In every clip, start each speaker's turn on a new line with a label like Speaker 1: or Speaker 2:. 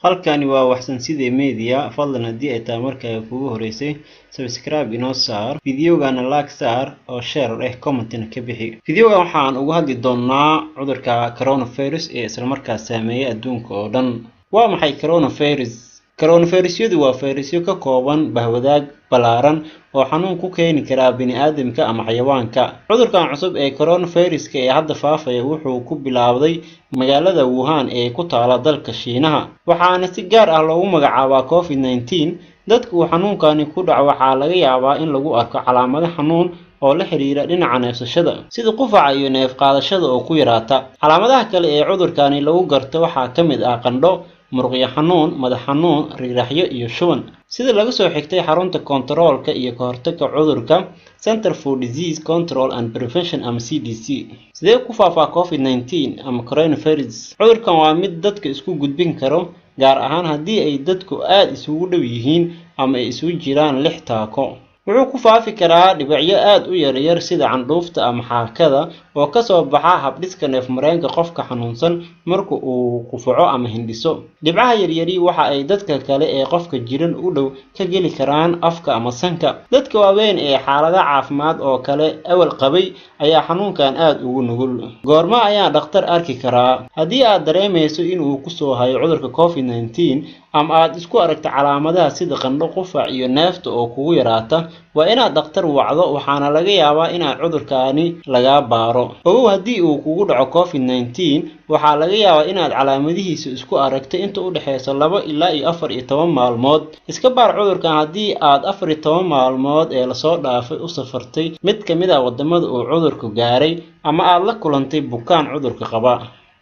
Speaker 1: Halkani waa Waxsan Sidee Media. Fadlan haddii ay tahay markaa kugu horeysay, subscribe inoo saar, videogana like saar oo share eh, commentina ka bixi. Videogan waxaan uga hadli doonaa cudurka coronavirus ee islamarkaas saameeyay adduunka oo dhan. Waa maxay coronavirus? Coronavirusyadu waa fayrasyo ka kooban bahwadaag ballaaran oo xanuun ku keeni kara bini'aadamka ama xayawaanka. Cudurkan cusub ee coronaviruska ee hadda faafaya wuxuu ku bilaabday magaalada Wuhan ee ku taala dalka Shiinaha, waxaana si gaar ah loogu magacaabaa COVID-19. Dadka uu xanuunkani ku dhaco waxaa laga yaabaa in lagu arko calaamado xanuun oo la xiriira dhinaca neefsashada, sida qufaca iyo neef qaadashada oo ku yaraata. Calaamadaha kale ee cudurkani lagu garto waxaa ka mid ah qandho, muruqyo xanuun, madax xanuun, riiraxyo iyo shuban, sida laga soo xigtay xarunta kontaroolka iyo ka hortagga cudurka, Center for Disease Control and Prevention ama CDC. Sidee ku faafaa COVID-19 ama coronavirus? Cudurkan waa mid dadka isku gudbin karo, gaar ahaan haddii ay dadku aada isugu dhow yihiin ama ay isugu jiraan 6 taako. Wuxuu ku faafi karaa dhibicyo aada u yaryar sida candhuufta ama xaakada oo kasoo baxa habdhiska neefmareenka qofka xanuunsan marka uu qufaco ama hindhiso. Dhibcaha yaryari waxa ay dadka kale ee qofka jiran u dhow ka geli karaan afka ama sanka. Dadka waaweyn ee xaalada caafimaad oo kale awal qabay ayaa xanuunkan aada ugu nugul. Goorma ayaan dhakhtar arki karaa? Haddii aad dareemayso inuu kusoo hayo cudurka COVID-19 ama aad isku aragto calaamadaha sida qandho, qufac iyo neefta oo kugu yaraata, waa inaad dhakhtar wacdo, waxaana laga yaabaa inaad cudurkaani lagaa baaro. Ogow, haddii uu kugu dhaco COVID-19, waxaa laga yaabaa inaad calaamadihiisa isku aragto inta u dhexeysa 2 ilaa iyo 14 maalmood. Iska baar cudurkan haddii aad 14 maalmood ee lasoo dhaafay u safartay mid ka mid ah wadamada uu cudurku gaaray ama aad la kulantay bukaan cudurka qaba.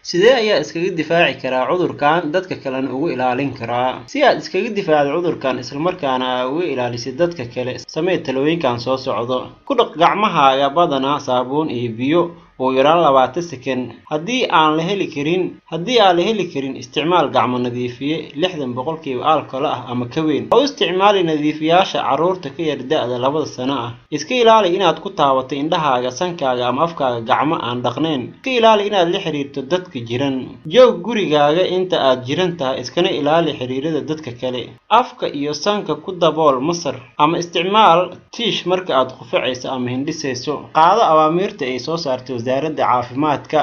Speaker 1: Sidee ayaa iskaga difaaci karaa cudurkan, dadka kalena ugu ilaalin karaa? Si aad iskaga difaacdo cudurkan islamarkaana aad uga ilaalisid dadka kale, samee talooyinkan soo socdo. Ku dhaq gacmahaaga badanaa saabuun iyo biyo ugu yaraan 20 second. Haddii aan la heli karin, isticmaal gacmo nadiifiye 60% alcohol ah ama ka weyn. Ha u isticmaali nadiifiyaasha carruurta ka yar da'da 2da sano ah. Iska ilaali inaad ku taabato indhahaaga, sankaaga ama afkaaga gacmo aan dhaqnayn. Iska ilaali inaad la xiriirto dadka jiran. Joog gurigaaga inta aad jiran tahay, iskana ilaali xiriirada dadka kale. Afka iyo sanka ku dabool masar ama isticmaal tiish marka aad qufacayso ama hindhisayso. Qaado awaamiirta ay soo saartay wasaaradda caafimaadka.